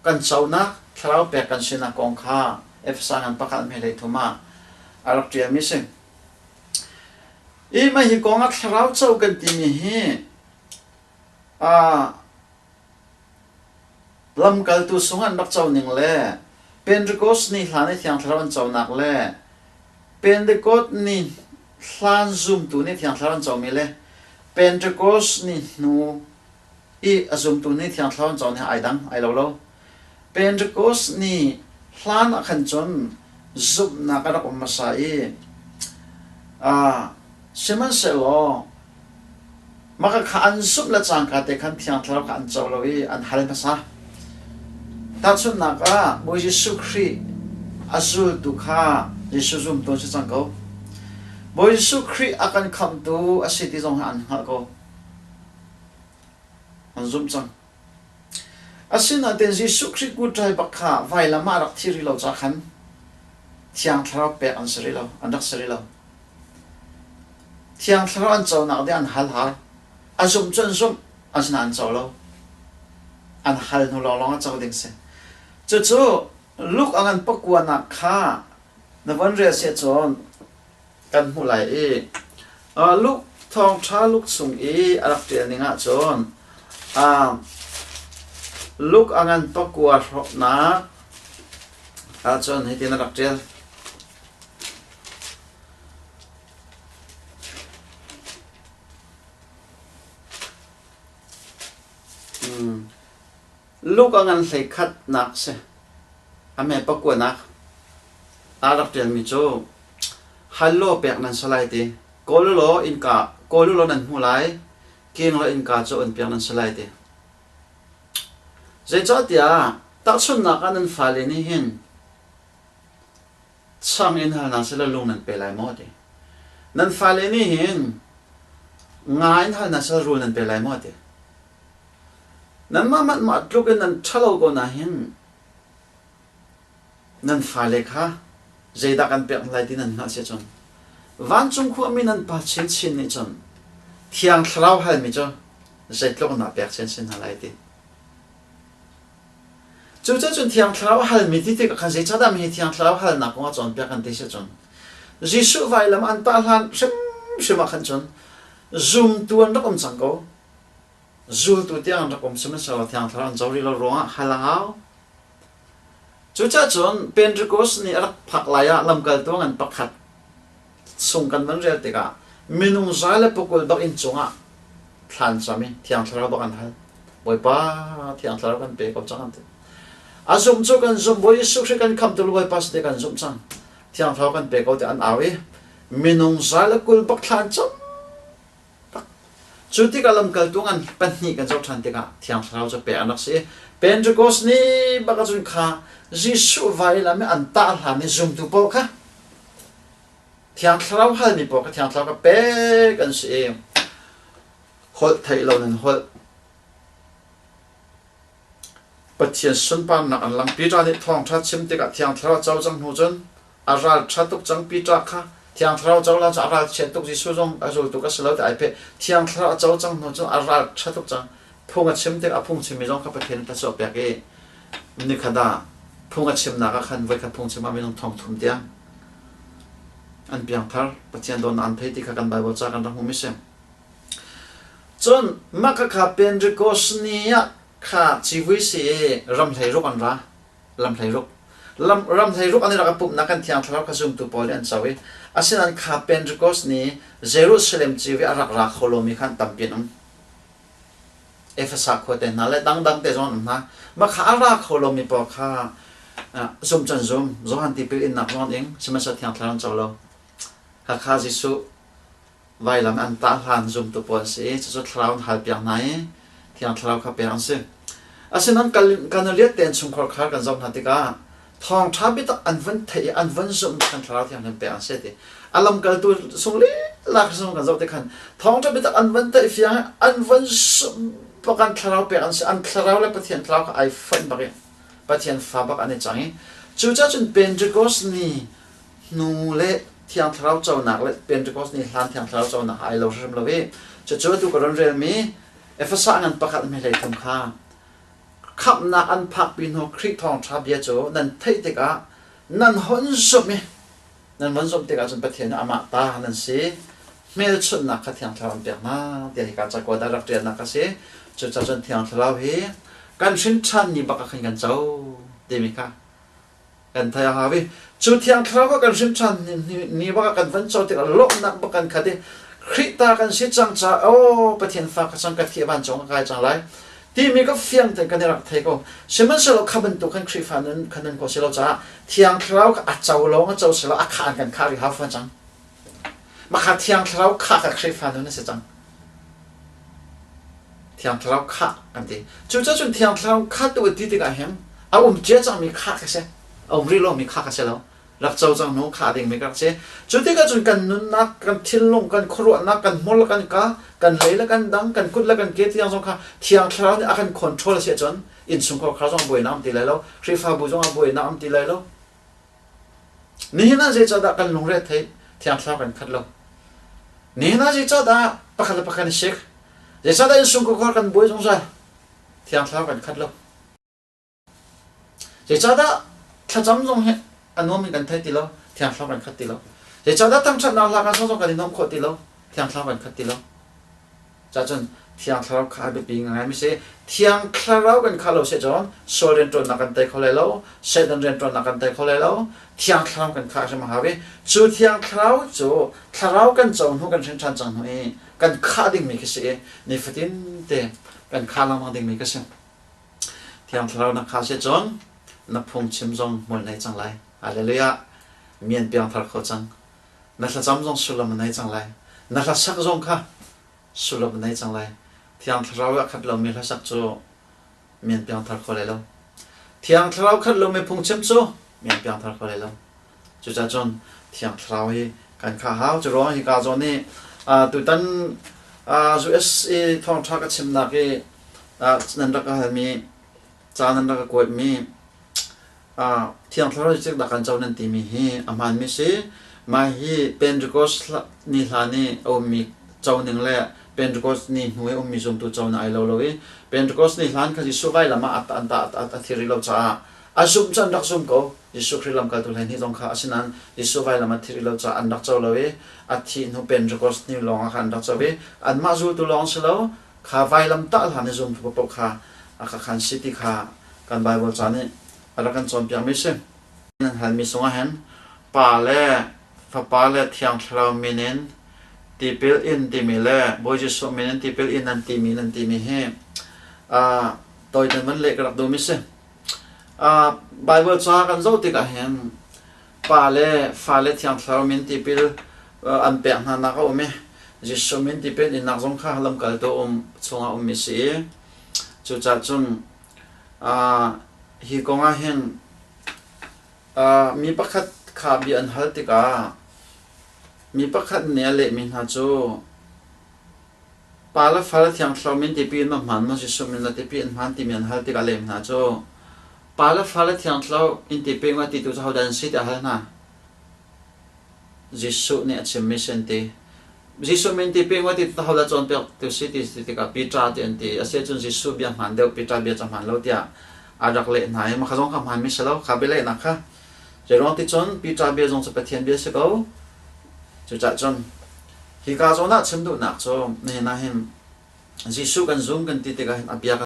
kan conak, thlarau pek kan sinak kong kha Efesa ngan pakhat hme hlei thum ah a rak ṭialmi a si. I mah hi kong ah thlarau co kan timi hi lamkaltu sung an rak co ning le Pentecost ni hlan i Thiang Thlarau an conak le Pentecost ni hlan zumtu nih Thiang Thlarau an comi le Pentecost ni hnu i a zumtu nih Thiang Thlarau an co ni ai dang, ai lo lo. Pentecost ni hlan ah khan cun zumhnak a rak um hmasa i sihmanhsehlaw mah kha an zumh le cangka te khan Thiang Thlarau kha an co lo i an hal hmasa. Tahchunhnak ah Bawi Jesuh Khrih a zultu kha Jesuh zumtu an si cang ko. Bawi Jesuh Khrih a kan khamhtu a si ti zong hi an hngalh ko. An zumh cang. Asinain Jesuh Khrih kuṭai bak kha vailam ah a rak thi rih lo ca khan Thiang Thlarau pek an si rih lo, an rak si rih lo. Thiang Thlarau an conak ding an hal har. A zumh cu an zumh, asinain an co lo. An hal hnu lawnglawng a co ding si. Cucu Luke a ngan pakuanak kha na von rel siah cun kan hmuh lai i Luke thawngṭha Luke chung i a rak ṭial ning ahcun Luke a ngan pakua hrawknak ahcun hitin a rak ṭial. Luke a ngan hleikhatnak si. A me pakuanak aa rak ṭialmi cu hal law pek nan si lai ti, kawl u law innka kawl u law nan hmu lai, king law innka cu on piak nan si lai ti. Zeicahtiah tahchunhnak ah nan fale nih hin chang in hal hna seh law lung nan pe lai maw ti. Nan fale nih hin nga in hal hna seh law rul nan pe lai maw ti. Nanmah mah tluk in nan ṭhalo ko nain nan fale kha zeidah kan pek hna lai ti nan hngalh si ahcun vancung khuami nan Pa chinchin nih cun Thiang Thlarau halmi cu zeitluk in dah pek chinchin hna lai ti. Cucaah cun Thiang Thlarau halmi ti tikah khan zeicahdah mi hi Thiang Thlarau halnak kong ah cawnpiak kan ti si ahcun Jesuh vailam an tah hlan hrimhrim ah khan cun zumtu an rak um cang ko. Zultu tiang an rak um sihmanhsehlaw Thiang Thlarau an co rih lo ruangah hal a hau. Cucaah cun Pentecost ni a rak phak lai ah lamkaltu ngan pakhat sung kan van rel tikah minung za le pakul bak inn cungah thlan cam i Thiang Thlarau bak an hal. Bawipa Thiang Thlarau kan pe ko cang an ti. A zumh cu kan zumh Bawi Jesuh Khrih kan khamtu le Bawipa si kan zumh cang. Thiang Thlarau kan pe ko ti an au i minung za le kul bak thlan cam Cu tikah lamkaltu ngan pahnih kan zoh ṭhan tikah Thiang Thlarau cu pek an rak si i Pentecost ni bak ahcun kha Jesuh vailam i an tah hlan i zumtu paoh kha Thiang Thlarau halmi paoh kha Thiang Thlarau kha pek an si i holh theih lo nan holh. Pathian sunparnak an lang. Peter nih thawngṭha chim tikah Thiang Thlarau a co cang hnu cun a ral ṭha tuk cang Peter kha Thiang Thlarau co hlan cu a ral chia tuk Jesuh zong a zultu ka si lo ti ai peh Thiang Thlarau a co cang hnu cu a ral ṭha tuk cang phung a chim tik a phung chimmi zong kha Pathian thluachuah pek i nikhat ah phung a chimnak ah khan voikhat phung chim ah minung thong thum tiang an piangthar Pathian dawtnak an thei ti kha kan Bible ca kan rak hmuhmi si cun mah kha Pentecost ni ah kha civui si i ram hlei ruk an ra lam hleiruk lam ram hleiruk an i rak i pumhnak kan thiang thlarau kha zumtu pawl nih an co i asinain kha Pentecost ni Jerusalem civi a rak ra kho lomi kha an tampi an um Efesa khua te hna le dangdang te zong an um hna mah kha a ra kho lomi pawl kha zum can zum Johan tipil innak zong an ing sihmanhsehlaw thiang thlarau an co lo Hakha Jesuh vailam an tah hlan zumtu pawl an si i cucu thlarau an halpiak hna i thiang thlarau kha pek an si. Asinain Kanaliat tein chungkhar khar kan zoh hna tikah thawngṭha biatak an van theih i an van zumh khan thlarau thianghlim pek an si ti. A lamkaltu sung lila kha kan zoh ti khan thawngṭha biatak an van theih fiang i an van zumh bak an thlarau pek an si. An thlarau le Pathian thlarau kha ai fonh bak i Pathian fa bak an i cang i cucaah cun Pentecost ni hnu le Thiang Thlarau conak le Pentecost ni hlan Thiang Thlarau conak ai lo hrim lo i cucu atu ka ron relmi Efesa ngan pakhat hme hlei thum kha Khamhnak an phakpi hnu Khrih thawngṭha bia cu nan theih tikah nan hon zumh i nan von zumh tikah cun Pathian nih amah ta nan si. Hmelchunhnak kha Thiang Thlarau an pek hna tiah hika cakuat ah rak ṭialnak a si. Cucaah cun Thiang Thlarau hi kan hrin ṭhan ni bak ah khan kan co timi kha kan thei a hau i cu Thiang Thlarau kha kan hrin ṭhan ni bak ah kan van co tikah lawmhnak bak kan khat i Khrih ta kan si cang caah aw Pathian fa ka cang ka thi vancung ka kai cang lai timi ka fiang tein kan i rak thei ko. Sihmanhsehlaw kha bantuk khan Khrihfa nun kha nun ko si lo caah Thiang Thlarau kha a co lawng a co si lo a kha an kan khah rih hau fawn cang. Mah kha Thiang Thlarau khah kha Khrihfa nun a si cang. Thiang Thlarau khah kan ti. Cucaah cun Thiang Thlarau kha tu ti tikah hin a um cia cangmi khah ka si. A um rih lomi khah ka si lo. Rak co cang hnu khah dingmi ka rak si. Cu tikah cun kan nunnak, kan thinlung, kan khuaruahnak, kan hmur le kan ka, kan lei le kan dang, kan kut le kan ke tiang zong kha Thiang Thlarau nih a kan control a si ahcun innchungkhar khar zong buainak um ti lai lo, Khrihfabu zong ah buainak um ti lai lo. Nihin ah zeicahdah kan lungre theih Thiang Thlarau kan khat lo? Nihin ah zeicahdah pakhat le pakhat i sik? Zeicahdah innchungkhar kan buai zungzal? Thiang Thlarau kan khat lo. Zeicahdah thlacam zong hi a nuam in kan thei ti lo, Thiang Thlarau kan khat ti lo. Zeicahdah thangṭhatnak hla kan zong kan i nuam khawh ti lo, Thiang Thlarau kan khat ti lo. Cacun Thiang Thlarau kha a biapi ngaingai si. Thiang Thlarau kan khah lo si cun sual rianṭuannak kan tei kho lai lo, Satan rianṭuannak kan tei kho lai lo. Thiang Thlarau kan khah hrim a hau i cu Thiang Thlarau cu Thlarau kan co hnu kan hrin ṭhan cang hnu i kan khah dingmi khi si i nifatin te kan khah lengmang dingmi ka si. Thiang Thlarau na khah si cun na phungchim zong hmual nei cang lai. Hallelujah! Mian piangthar kho cang. Na thlacam zong sullam a nei cang lai. Na hlasak zong kha sullam a nei cang lai. Thiang Thlarau a khat lomi hlasak cu mian piangthar kho lai lo. Thiang Thlarau khat lomi phungchim cu mian piangthar kho lai lo. Cucaah cun Thiang Thlarau hi kan kha hau. Cu ruang hi ka zawn nih tutan US i thawngṭha ka chimnak i nan rak ka halmi ca nan rak ka kuatmi Thiang Thlarau hi dah kan co nan timi hi a hmaanmi si. Mah hi Pentecost ni hlan i a ummi co ning le Pentecost ni hnu i a ummi zumtu co ning ai lo lo i Pentecost ni hlan kha Jesuh vailam ah a thi rih lo caah a zumh cu an rak zum ko. Jesuh Khrih lamkaltu 12 zong kha asinain Jesuh vailam a thi rih lo caah an rak co lo i a thih hnu Pentecost ni lawng ah khan an rak co i anmah zultu lawng si lo kha vailam tah hlan i zumtu paoh kha a ka khan si ti kha kan Baibal ca nih a rak kan cawnpiakmi si. Nan halmi sungah hin Pa le Fapa le Thiang Thlarau min in tipil in timi le Bawi Jesuh min in tipil in nan timi nan timi hi tawiten van leh ka rak duhmi si. Baibal ca kan zoh tikah hin Pa le Fa le Thiang Thlarau min tipil an pek hna nak a um i Jesuh min tipil innak zong kha lamkaltu um chungah ummi si i cucaah cun hi kong ah hin mi pakhat kha bia an hal tikah mi pakhat nih a lehmi hna cu Pa le Fa le Thiang Thlarau min tipil in a hmaan maw Jesuh min le tipil in hmaan timi an hal tikah a leh hna cu Pa le Fa le Thiang Thlarau in tipil in ti tu cu hodah an si tiah a hal hna. Jesuh nih a chimmi si an ti. Jesuh min tipil in ti tu hodah cawnpiak tu si ti tikah Peter ti an ti. Asiahcun Jesuh bia hmaan deuh Peter bia cu hmaan lo tiah a rak leh hna i mah zong kha hmaanmi si lo kha bialehnak kha. Zeiruang ti cun Peter bia zong cu Pathian bia si ko. Cucaah cun Hika zawn ah chim duhnak cu nihin ah hin Jesuh kan zum kan ti tikah hin a bia kan.